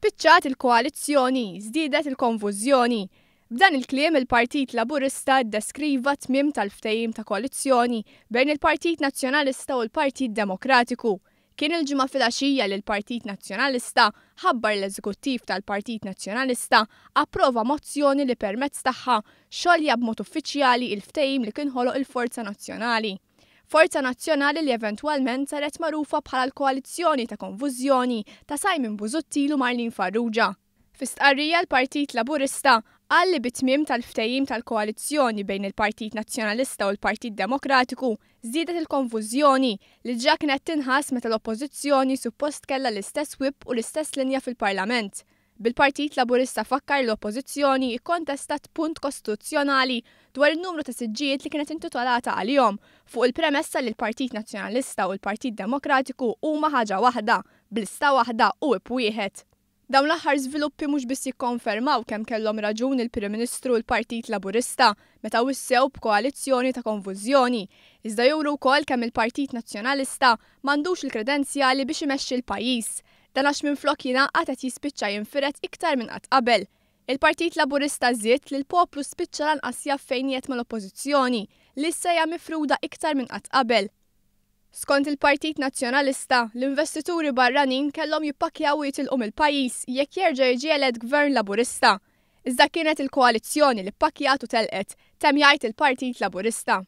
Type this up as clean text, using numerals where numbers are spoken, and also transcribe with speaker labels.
Speaker 1: Spiċċat il-koalizzjoni, żdiedet il-konfużjoni. B'dan il-kliem il-Partit Laburista ddeskriva t-tmiem tal-ftehim ta' koalizzjoni bejn il-Partit Nazzjonalista u l-Partit Demokratiku. Kien il-Ġimgħa filgħaxija li l-Partit Nazzjonalista ħabbar l-Eżekuttiv tal-Partit Nazzjonalista approva mozzjoni li permezz tagħha xolja b'mod uffiċjali il-ftehim li kien ħoloq il-Forza Nazzjonali. Forza Nazzjonali li eventwalment saret magħrufa bħala l-koalizzjoni ta' konfużjoni ta' Simon Busuttil u Marlene Farrugia. Fi stqarrija l-Partit Laburista qal li bit-tmiem tal-ftehim tal-koalizzjoni bejn il-Partit Nazzjonalista u l-Partit Demokratiku żdiedet il-konfużjoni li ġa kienet tinħass meta l-Oppożizzjoni suppost kellha l-istess whip u l-istess linja fil-Parlament. Bil-Partit Laburista fakkar li l-Oppożizzjoni kkontestat punt kostituzzjonali dwar in-numru ta' siġġijiet li kienet intitolata għalihom, fuq il-premessa li l-Partit Nazzjonalista u l-Partit Demokratiku huma ħaġa waħda, b'lista waħda u whip wieħed. Dawn l-aħħar żviluppi mhux biss jikkonfermaw kemm kellhom raġun il-Prim Ministru u l-Partit Laburista meta wissew b'koalizzjoni ta' konfużjoni, iżda juru wkoll kemm il-Partit Nazzjonalista m'għandux il-kredenzjali biex imexxi l-pajjiż. Dan għax minflok jingħaqad qed jispiċċa jinfired iktar minn qatt qabel. Il-Partit Laburista żied li l-poplu spiċċa lanqas jaf fejn qiegħed mal-Oppożizzjoni, li issa hija mifruda iktar minn qatt qabel. Skont il-Partit Nazzjonalista, l-investituri barranin kellhom jippakkjaw u jitilqu mill-pajjiż jekk jerġa' jiġi elett Gvern Laburista. Iżda kienet il-koalizzjoni li ppakkjat u telqet, temm jgħid il-Partit Laburista.